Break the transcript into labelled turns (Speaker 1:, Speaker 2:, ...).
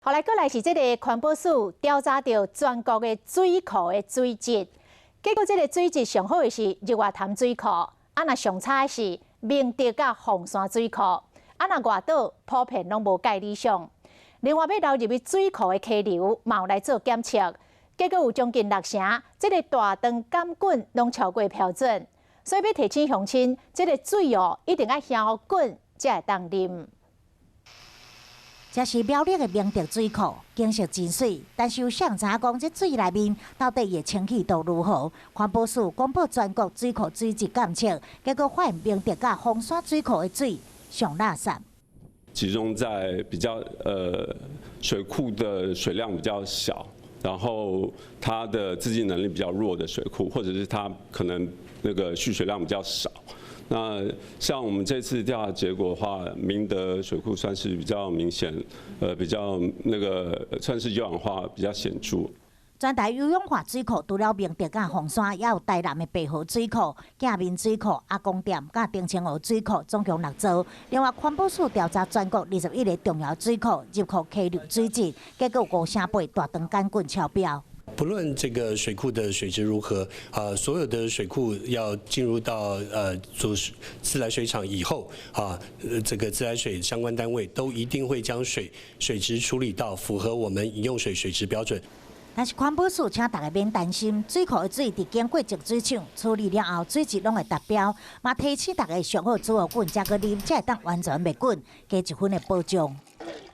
Speaker 1: 予來閣來是這个環保署調查著全國的水庫的水質，結果這个水質上好的是日月潭水庫，啊若上差的是明德佮鳳山水庫，啊若外島普遍攏無蓋理想。另外，欲流入去水庫的溪流，嘛有來做檢測，結果有將近六成，這个大腸桿菌攏超過標準，所以欲提醒鄉親，這个水哦一定愛掀予滾，才會當啉。
Speaker 2: 這是苗栗的明德水庫，景色真媠，但是有誰知影講，這水內面到底的清氣度如何？環保署公布全國水庫水質檢測，結果發現明德佮鳳山水庫的水上垃圾。
Speaker 3: 集中在比較水庫的水量比較小，然後它的自淨能力比較弱的水庫，或者是它可能那個蓄水量比較少。那像我們這次調查結果的話，明德水庫算是比較明顯，比較那個算是優氧化比較顯著。
Speaker 2: 全台優氧化水庫除了明德佮鳳山，也有台南的白河水庫、鏡面水庫、阿公店佮澄清湖水庫，總共六座。另外，環保署調查全國21個重要水庫入庫溪流水質，結果5成8大腸桿菌超標。
Speaker 4: 不論這個水庫的水質如何，啊，所有的水庫要進入到做自來水廠以後，啊，這個自來水相關單位都一定會將水質處理到符合我們飲用水水質標準。
Speaker 2: 但是環保署請大家免擔心，水庫的水佇經過淨水廠處理了後，水質攏會達標。嘛提醒大家上好煮予滾，才閣啉，才會當完全滅菌，加一分的保障。